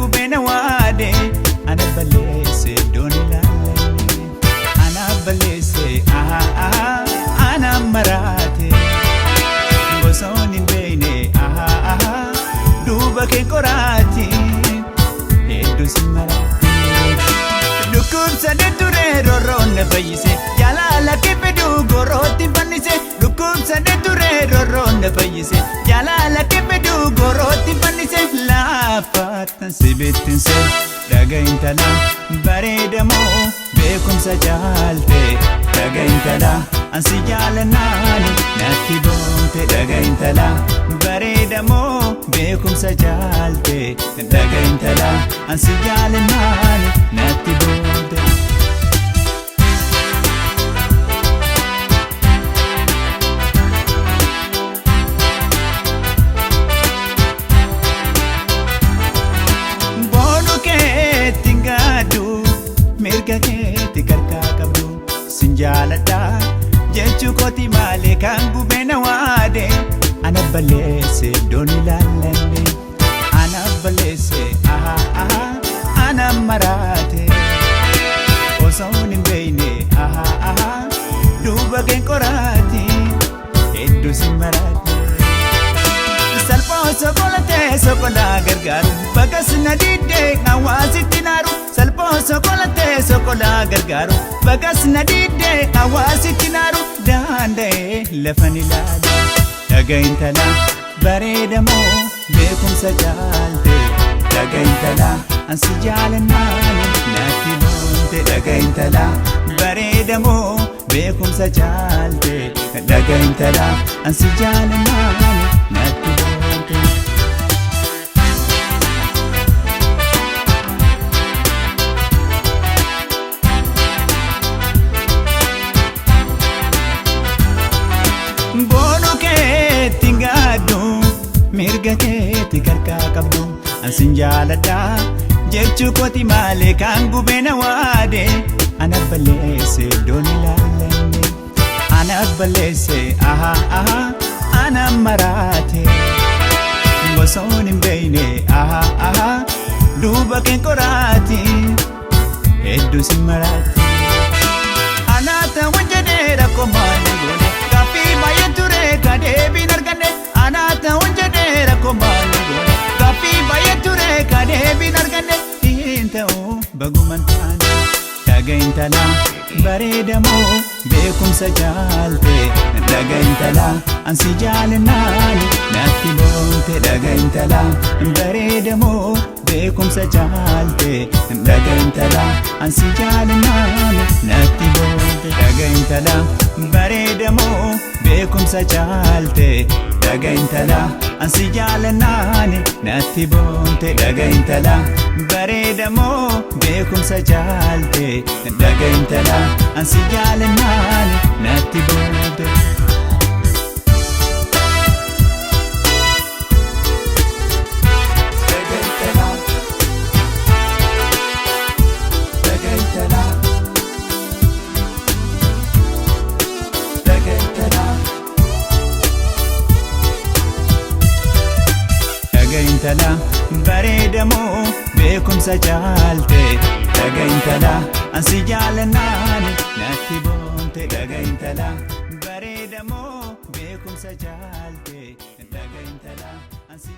gubee na waade ana balleesse iddoon ilaalanne ana balleesse ana maraate gosoon hin beekne duuba kee qoraati hedduu si maraate. Dhukkubsadee ture roorroon na fayyise jaalala kee fedhu gorootti fannise dhukkubsadee ture roorroon na fayyise jaalala kee fedhu gorootti fannise laafaatan si bittinse dhaga intala bareedamoo beekumsa jaalte dhaga intala ansi jaalannaani natti boonte dhaga intala bareedamoo beekumsa jaalte dhaga intala ansi jaalannaani natti boonte. Boonu keetti hin gaaddu mirga keetti gargaa qabdu sin jaaladha jechuu kooti malee kan gubee na waade ana balleesse iddoon ilaallanne ana balleesse ana maraate osoon hin beekne duuba kee qoraati hedduu si maraate. Salphoo sokolatee sokolaa gargaaru bakkas na diddee hawaasitti naaru salphoo sokolatee sokolaa gargaaru bakkas na diddee hawaasitti naaru danda'ee lafan ilaalu dhaga intala bareedamoo beekumsa jaalte dhaga intala ansi jaalannaani natti boonte dhaga intala bareedamoo beekumsa jaalte dhaga intala ansi jaalannaani natti boonte. Boonu keetti hin gaaddu mirga keetti gargaa qabdu ansin jaaladha jechuu kooti malee kan gubee na waade ana balleesse iddoon ilaalanne ana balleesse ana maraate gosoon hin beekne duuba kee qoraati hedduu si maraate. Anaata wanjadee rakkoo maal goone gaaffii baay'ee ture ka deebiin arganne anaata wanjadee rakkoo maal goone gaaffii baay'ee ture ka deebiin arganne hin ta'u baguman taane dhaga intala bareedamoo beekumsa jaalte dhaga intala ansi jaalannaani natti boonte dhaga intala bareedamoo beekumsa jaalte dhaga intala ansi jaalannaani natti boonte dhaga intala bareedamoo beekumsa jaalte dhaga intala ansi jaalannaani natti boonte dhaga intala bareedamoo beekumsa jaalte dhaga intala ansi jaalannaani natti boonte. Dhaga intala. Dhaga intala. Dhaga intala. Dhaga intala bareedamoo beekumsa jaalte dhaga intala ansi jaalannaani natti boonte dhaga intala bareedamoo beekumsa jaalte dhaga intala ansi.